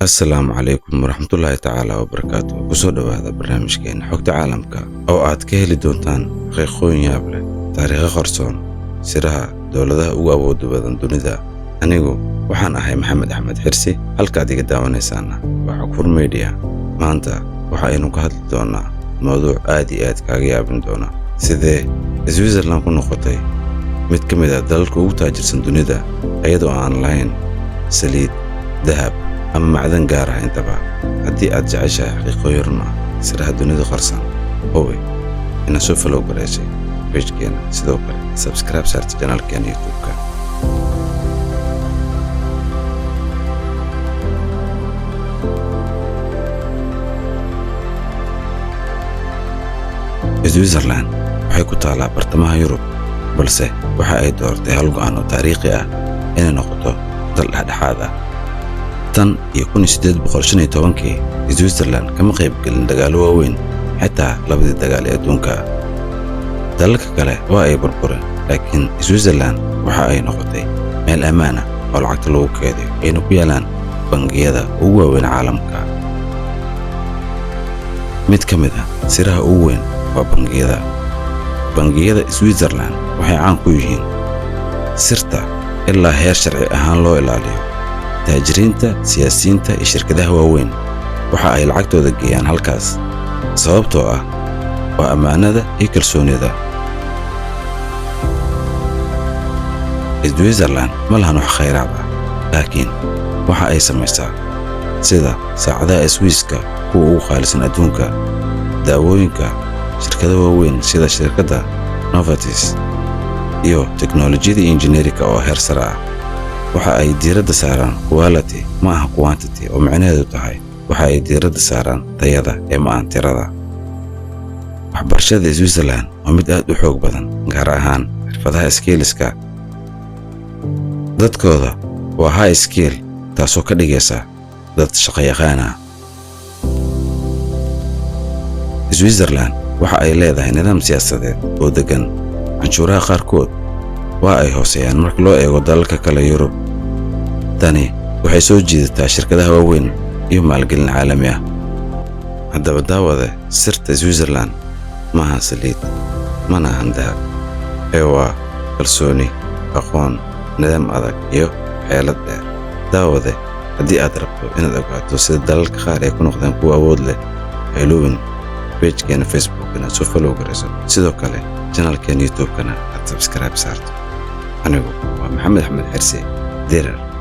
Asalaamu calaykum waraxmatullaahi tacaala wabarakaatu. Kusoo dhowaada barnaamijkeena Xogta Caalamka, oo aad ka heli doontaan xaqiiqooyin yaab leh, taariikho qarsoon, siraha dowladaha ugu awooda badan dunida. Anigu waxaan ahay Maxamed Axmed Xirsi, halkaad iga daawanaysaana waa Xogfur Media. Maanta waxa aynu ka hadli doonaa mawduuc aad iyo aad kaaga yaabin doona: sidee Switzerland ku noqotay mid ka mid ah dalalka ugu taajirsan dunida, iyadoo aan lahayn saliid, dahab ama macdan gaar ah intaba? Haddii aad jeceshahay xaqiiqooyin run ah, siraha dunida qarsan, hubi inaad soo follow garaysay page-keena, sidoo kale subscribe saarta channel-keena YouTube-ka. Switzerland waxay ku taallaa bartamaha Yurub, balse waxa ay dooratay hal go'aan oo taariikhi ah: inay noqoto dal dhexdhexaad ah. Tan iyo 1815-kii, Switzerland kama qayb gelin dagaallo waaweyn, xitaa labadii dagaal ee adduunka. Dalalka kale waa ay burbureen, laakiin Switzerland waxa ay noqotay meel ammaan ah oo lacagta lagu keydiyo, ayna ku yaalaan bangiyada ugu waaweyn caalamka. Mid ka mid ah siraha ugu weyn waa bangiyada. Bangiyada Switzerland waxay caan ku yihiin sirta ilaa heer sharci ahaan loo ilaaliyo. Taajiriinta, siyaasiyiinta iyo shirkadaha waaweyn waxa ay lacagtooda geeyaan halkaas, sababtoo ah waa ammaanada iyo kalsoonida. Switzerland ma lahan wax khayraad ah, laakiin waxa ay samaysaa sida saacadaha Swiiska, kuwa ugu qaalisan adduunka, daawooyinka, shirkado waaweyn sida shirkadda Novartis, iyo teknolojiyada injineerika oo heer sare ah. Waxa ay diiradda saaraan quality, ma aha quantity, oo micnaheedu tahay waxa ay diiradda saaraan tayada ee ma ahan tirada. Waxbarashada Switzerland waa mid aad u xoog badan, gaar ahaan xirfadaha skills-ka. Dadkooda waa high skill, taasoo ka dhigaysa dad shaqo-yaqaan ah. Switzerland waxa ay leedahay nidaam siyaasadeed oo deggan. Canshuuraha qaarkood waa ay hooseeyaan marka loo eego dalalka kale Yurub. Tani waxay soo jiidataa shirkadaha waaweyn iyo maalgelin caalami ah. Haddaba daawade, sirta Switzerland ma ahan saliid, mana ahan dahab, ee waa kalsooni, aqoon, nidaam adag iyo xeelad dheer. Daawade, haddii aad rabto inaad ogaato sida dalalka qaar ay ku noqdeen kuwa awood leh, ha iloobin page-keena Facebook inaad soo follow garayso, sidoo kale channel-keena YouTube-kana aad subscribe saarto. Anigu waa Maxamed Axmed Xirsi Dirar.